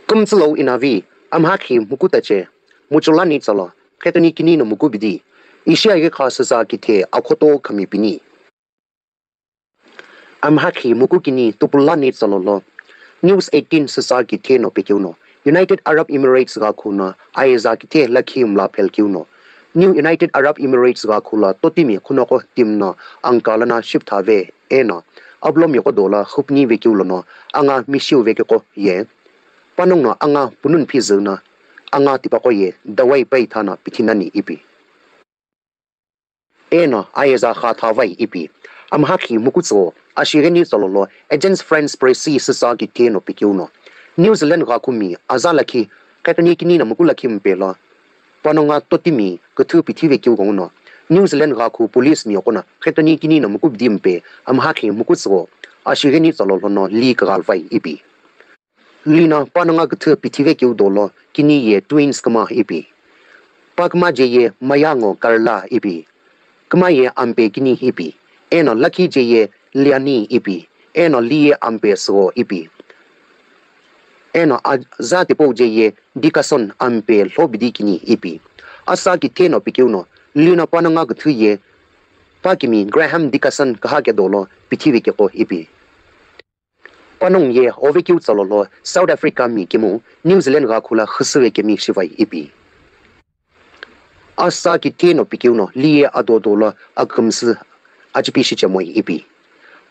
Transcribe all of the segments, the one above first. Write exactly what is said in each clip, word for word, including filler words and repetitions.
Kümtsülo inavi, amhakhi mukutache, muchulani tsala, khetoni kini no mukubidi, ishi aghi kha süsa kithe akhoto khami pini. Amhakhi muku kini tupulani tsalolo. News eighteen süsa kithe no pikeuno. United Arab Emirates gha khuna aiza kithe lakhi mla phelkeuno. New United Arab Emirates gha khula totimi khunoko timno angkalana shipthave eno. Ablomi kodola hupni vekeulono anga mishiu vekeko ye. Panongno anga punun phizuna. Anga tipako ye dawai paithana pithinani ipi. Eno ayeza kha thavai ipi. Amhakhi mukutso, ashigheni tsololo, Agence France Presse süsa kithe no pikeuno. New Zealand gha kumi, aza lakhi, khetoni kini na muku lakhi mpela. Panonga totimi, kuthu pithive kiu gonguno. New Zealand gha khu police mi okona, khetoni kini na muku bidi mpe, amhakhi mukutso, ashigheni tsololo no li kagalvai ipi. Lina panonga küthü pithive kiu dolo kini ye twins kma ipi. Pakma je ye Mayango Karla ipi. Kma ye ampe kini ipi. Eno lakhi je ye Liani ipi. Eno li ye ampe Suo ipi. Eno a-, za tipau je ye Dickerson ampe lhobidi kini ipi. Asa kithe no pikeuno lina panonga küthü ye Pakimi Graham Dickerson kaha kedolo pithive keko ipi. Panong ye ovekiu tsalolo South Africa mi kimu New Zealand gha khula khüsüve kemi shivai ipi. Asa kithe no pikeuno liye adodola akümsü achipi shichemoi ipi.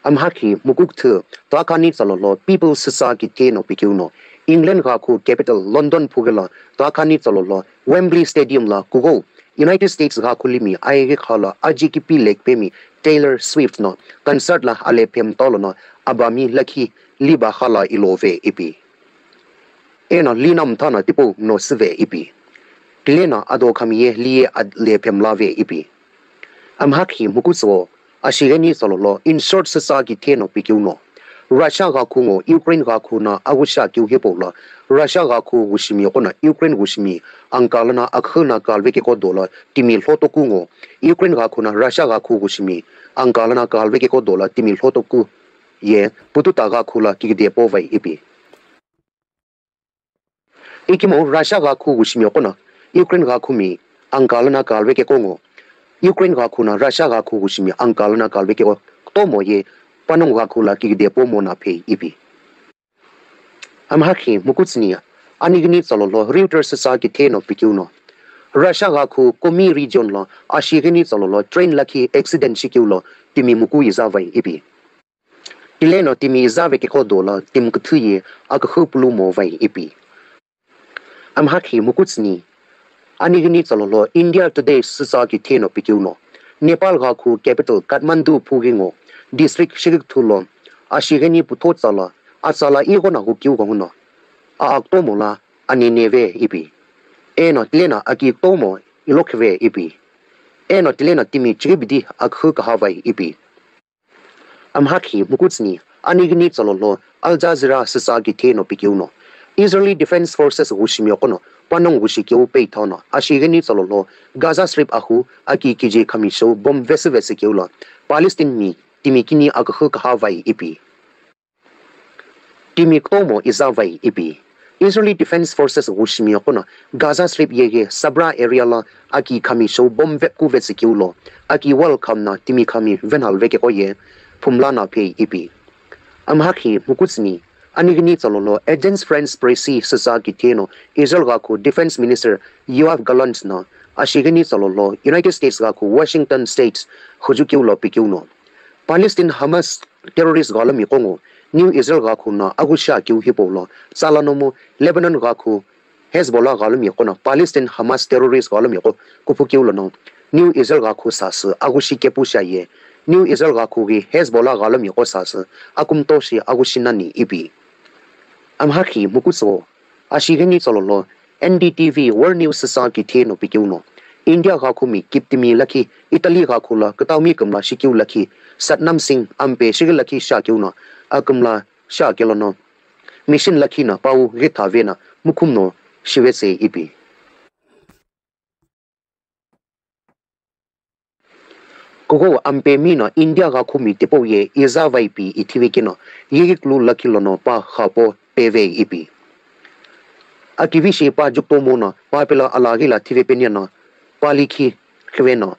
Amhakhi mukukthü tuakhani tsalolo People süsa kithe no pikeuno England gha khu capital London phugela tuakhani tsalolo Wembley Stadium la kugo United States gha khulimi aighi khala aji kipi lekpemi Taylor Swift no concert la ale phem tolo no abami lakhi liba khala ilove ipi. Eno lina mthana tipau no süve ipi. Tilena ado khamiye liye ale phem lave ipi. Amhakhi mukutso ashigheni tsololo in short süsa kithe no pikeuno. Russia gha khu ngo Ukraine gha khu na agusha kiu hipau la Russia gha khu gushimi kona Ukraine gushimi angkalana akhuna kalve keko dola timi lhotoku ngo Ukraine gha khu na Russia gha khu gushimi angkalana kalve keko dola timi lhotoku ye pututa gha khu la kigide povai ipi. Ikimo Russia gha khu gushimi okona Ukraine gha khumi angkalana kalve keko ngo. Ukraine gha khu na Russia gha khu gushimi angkalana kalve keko tomo ye panong gha khu la kigide pomo na phei ipi. Amhakhi mukutsini anighini tsalolo Reuters sa kithe no pikeuno. Russia gha khu Komi region lo ashighini tsalolo train lakhi accident shikeulo timi muku izavai ipi. Tileno timi izave keko dola tim küthü ye akühü pulu movai ipi. Amhakhi mukutsini anighini tsalolo India Today süsa kithe no pikeuno. Nepal gha khu capital Kathmandu phughi ngo district shigikthulu ashigheni putho tsala atsala igho na hukiu gonguno. A aktomo la aneneve ipi. Eno tilena aki tomo ilokhive ipi. Eno tilena timi chiribidi akühü kahavai ipi. Amhakhi mukutsini anighini tsalolo Al Jazeera süsa kithe no pikeuno. Israeli Defense Forces gushimi okona panong gushi keu peithono ashighini tsalolo Gaza Strip ahu aki kije khami show bomb vesü vesü keu la Palestine mi timi kini akühü kahavai ipi. Timi ktomo izavai ipi. Israeli Defense Forces gushimi okona Gaza Strip yeghi Sabra area la aki khami show bomb vepku vetsü keu lo aki wall khamna timi khami venhal vekeko ye phumla na phei ipi. Amhakhi mukutsini anighini tsalolo Agence France Presse süsa kithe no Israel gha khu Defense Minister Yoav Gallant no ashighini tsalolo United States gha khu Washington States hujukeu lo pikeuno. Palestine Hamas terrorist ghalami qo ngo New Israel gha khu na agusha keu hipau lo tsala nomu Lebanon gha khu Hezbollah ghalami qo na Palestine Hamas terrorist ghalami qo kuphukeu lono New Israel gha khu sasü agushi kepu shaye New Israel gha khu ghi Hezbollah ghalami qo sasü akumto shi agushi nani ipi. Amhakhi mukutso ashighini tsololo N D T V World News süsa kithe no pikeuno. India gha khumi kiptimi lakhi Italy gha khula kütaumi kümla shikeu lakhi Satnam Singh ampe shighi lakhi shakeuno akümla shakelono. Mission lakhi na pau ghi thave na mukhumno shivetsei ipi. Kugo ampemi no India gha khumi tipau ye iza vaipi ithive keno, yeghi kulu lakhi lono pa khapo peve ipi. Akivi shi pa jukutomo no pa pelo alaghi la thive peni no pa likhi khive no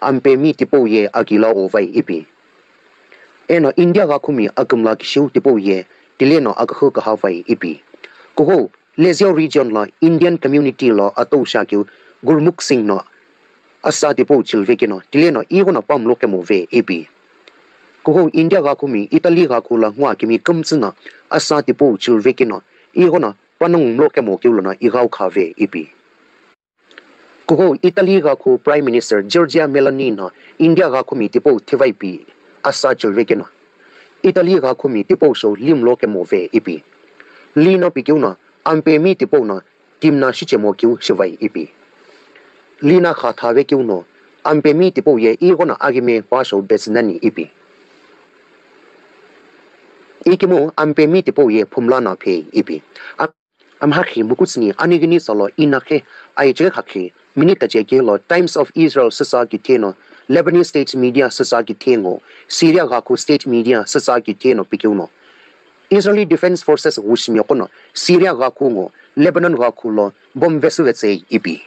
Ampemi tipau ye aki la ghuvai ipi. Eno India ghakhumi akümla kishiu tipau ye tileno akühü kahavai ipi. Kuhou Lezhou region lo Indian community lo atou shakeu Gurmukh Singh no asa tipau chilvekeno tileno ighono pamlo kemove ipi. Kuhou India ghakhumi Italy ghakhu lo ngua kimi kümtsü no asa tipau chilvekeno ighono panongu mlo kemo keu lono ighau khave ipi. Kuhou Italy ghakhu Prime Minister Giorgia Meloni no India ghakhumi tipau thivai pi asa chilvekeno Italy ghakhumi tipau shou limlo kemove ipi. Lino pikeu no Ampemi tipau no timna shichemo keu shivai ipi. Lina khathave keu no Ampemi tipau ye ighono aghime pa shou betsinani ipi. Ikemu Ampemi tipau ye phumla na phei ipi. Amhakhi mukutsüni anighini tsalo inakhe aichighi khakhi minute tache kelo Times of Israel süsa kitheno Lebanese state media süsa kithengo Syria ghakhu state media süsa kitheno pikeuno Israeli Defense Forces ghushimi qono Syria ghakhu ngo Lebanon ghakhu lo bomb vesüvetsei ipi.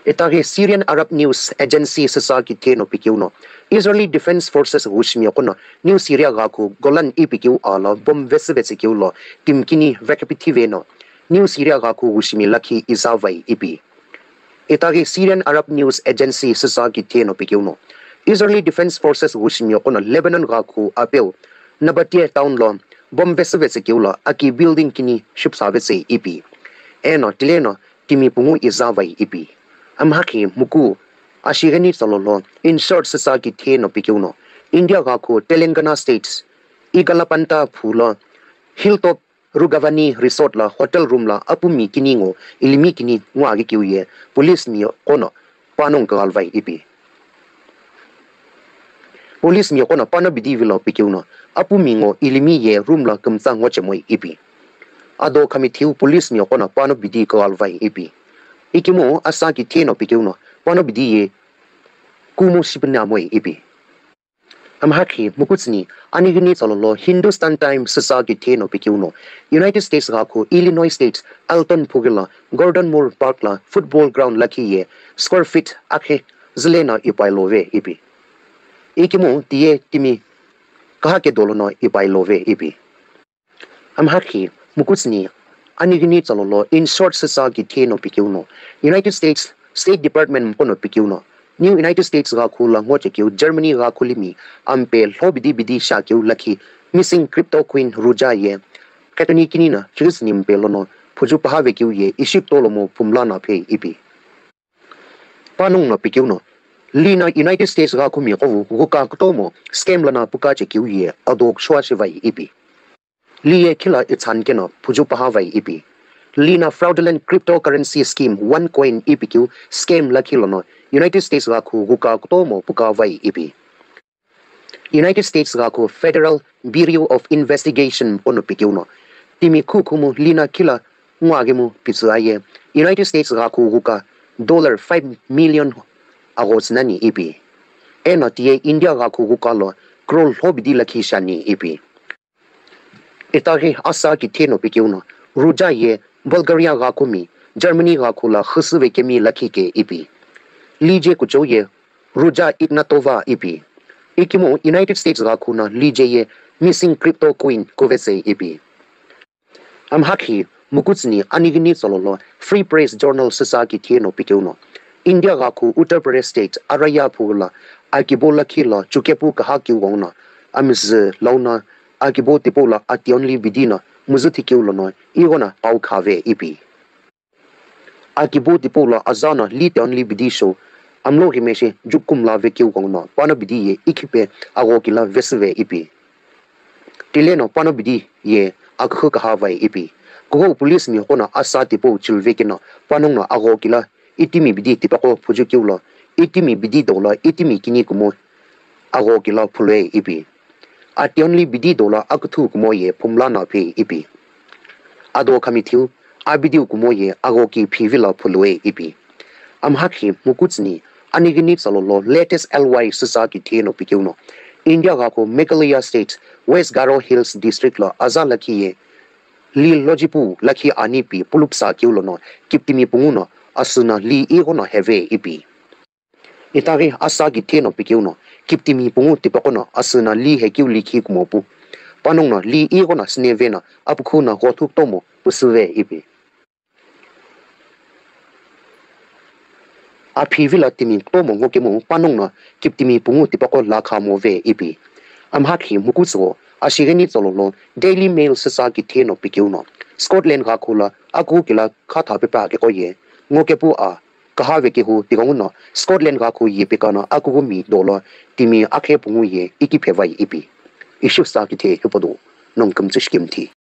Itaghi Syrian Arab News Agency süsa kitheno pikeuno Israeli Defense Forces ghushimi qono New Syria ghakhu Golan ipikeu alo bomb vesüvetse keu lo timkini vekapithiveno New Syria ghakhu ghushimi lakhi izavai ipi. Itaghi Syrian Arab News Agency süsa kitheno pikeuno Israeli Defense Forces ghushimi qono Lebanon ghakhu apeu Nabatia town lo bomb vesüvetse keu lo aki building kini shipsavetsei ipi. Eno tileno timi pungu izavai ipi. Amhakhi muku ashighini tsalo lo in short süsa kitheno pikeuno India ghakhu Telangana state Igalapanta phulo Hilltop Rugavani resort lo hotel room lo apumi kini ngo ilimi kini ngo aghi keu ye police mi qono panongu kaghalvai ipi. Police mi qono pano bidi vilo pikeuno apumi ngo ilimi ye room lo kümtsa ngo chemoi ipi. Ado khamithiu police mi qono pano bidi kaghalvai ipi. Ikemu asa kitheno pikeuno pano bidi ye kumu shipinamoi ipi. Amhakhi mukutsüni anighini tsalo lo Hindustan Times süsa kitheno pikeuno United States ghakhu Illinois State Alton phughi lo Gordon Moore Park lo football ground lakhi ye square feet akhe züleno ipailove ipi. Ikemu tiye timi kahake dolono ipailove ipi. Amhakhi mukutsüni anighini tsalo lo in short süsa kitheno pikeuno United States State Department mqono pikeuno New United States ghakhu lo ngo chekeu Germany ghakhu limi ampe lho bidi bidi shakeu lakhi missing crypto queen Ruja ye qetoni kini no chighisini mpe lono phuju paha vekeu ye ishi kutolomo phumla na phei ipi. Panongu no pikeuno Lina United States ghakhumi qovu ghuka kutomo scam lono puka chekeu ye adok shua shivai ipi. Liye khila itsan keno phuju pahavai ipi. Lina fraudulent cryptocurrency scheme OneCoin ipikeu scam lakhi lono United States ghakhu ghuka kutomo pukavai ipi. United States ghakhu Federal Bureau of Investigation mqono pikeuno timi khukhumu Lina khila nguaghemu pitsü aye United States ghakhu ghuka dollar five million aghotsü nani ipi. Eno tiye India ghakhu ghuka lo crore lho bidi lakhi shiani ipi. Itaghi asa kitheno pikeuno Ruja ye Bulgaria ghakhumi Germany ghakhu lo khüsüve kemi lakhi ke ipi. Lije kuchou ye Ruja Ignatova ipi. Ikemu United States ghakhu no Lije ye missing crypto queen kuvetsei ipi. Amhakhi mukutsüni anighini tsalo lo Free Press Journal süsa kitheno pikeuno India ghakhu Uttar Pradesh State Araya phughu lo akibo lakhi lo chukepu kaha keu ghenguno amizü lono akibo tipau lo ati only bidi no muzüthi keu lono ighono pau khave ipi. Akibo tipau lo aza no li ati only bidi shou amlo ghimeshe jukumla vekeu ghenguno pano bidi ye ikhipe aghoki lo vesüve ipi. Tileno pano bidi ye akühü kahavai ipi. Kuhou police mi qono asa tipau chilvekeno panongu no aghoki lo itimi bidi tipaqo phuju keu lo itimi bidi dolo itimi kini kumo aghoki lo phulue ipi. Ati only bidi dolo aküthü kumo ye phumla no phe ipi. Ado khamithiu abidi kumo ye aghoki phivi lo phulue ipi. Amhakhi mukutsüni anighini tsalo lo latest L Y süsa kitheno pikeuno India ghakhu Meghalaya State West Garo Hills District lo aza lakhi ye Li lojipu lakhi ani pi pulupsa keu lono kiptimi pungu no asü no li ighono heve ipi. Itaghi asa kithe no pikeu no kiptimi pungu tipaqo no asü no li hekeu likhi kumopu. Panongu no li ighono süneve no apukhu no ghothu tomo pusüve ipi. Aphi vilo timi kutomo ngokemu panongu no kiptimi pungu tipaqo lakha move ipi. Amhakhi mukutsüwo ashighini tsolo lo Daily Mail süsa kithe no pikeu no Scotland ghakhu lo akughu kelo khatha pepa keqo ye ngokepu a kahave kehu tighenguno Scotland ghakhu ye pekano akughu mi dolo timi akhe pungu ye ikiphevai ipi. Ishiusa kithe hipau do nongu kümtsü shikimthi.